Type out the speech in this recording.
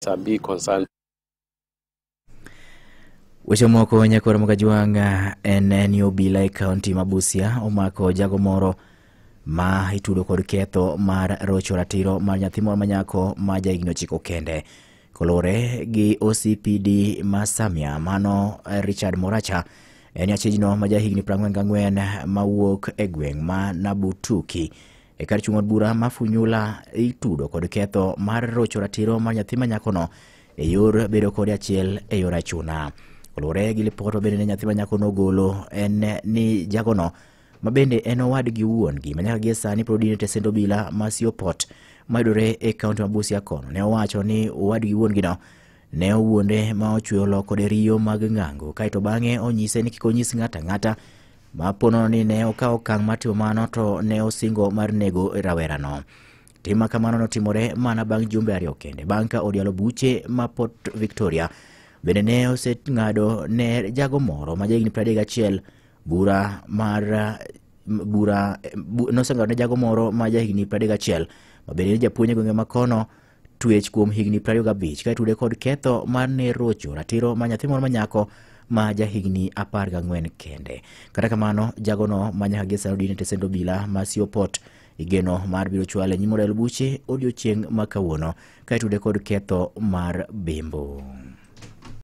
A big concern. Weche moko nyakwar Mogajwang' en ni obila e kaunti ma Busia omako jago moro ma itudo kod ketho mar rocho ratiro mar nyathi moro manyako ma jahigni 9 kende. Kolore gi OCPD ma Samia mano Richard Moracha en achijno ma jahigni 44 mawuok e gweng' ma Nabutuki e kar chung' od bura ma Funyula itudo kod ketho mar rocho ratiro mar nyathi manyakono e yor bedo kode achiel e yor achuna. Kaluwore gi lipot ma bende ne nyathi manyako nogolo en ni jagono ma bende en owadgi wuon-gi ma nyaka gie sani pod odino e tesend obila ma Siopot mayudore e kaunti ma Busia kono ne owacho ni owadgi wuon-gino ne owuonde ma ochweyo lo kode riyo mag ng'ango kaeto bang'e onyise ni kik onyis ng'ato ang'ata ma ponono ni ne okawo okang' mar timo mano to ne osingo mar nego rawerano. Tim ma kamano notimore mana bang' jumbe 2 kende bang' ka od yalo buche ma Port Victoria bende ne oseng'ado ne jago moro ma jahigni 31 bura mar bura noseng'ado ne jago moro ma jahigni 31 ma bende ni japuonj e gwenge ma kono twech kuom higni 25 ka itude kod ketho mar ne rocho ratiro ma nyathi moro manyako ma jahigni 14 kende. Kata kamano jagono ma nyaka gie sani odin e tesend obila ma Siopot igeno mar biro chwale nyim od yalo buche odiochieng' ma kawuono ka itude kod ketho mar bembo.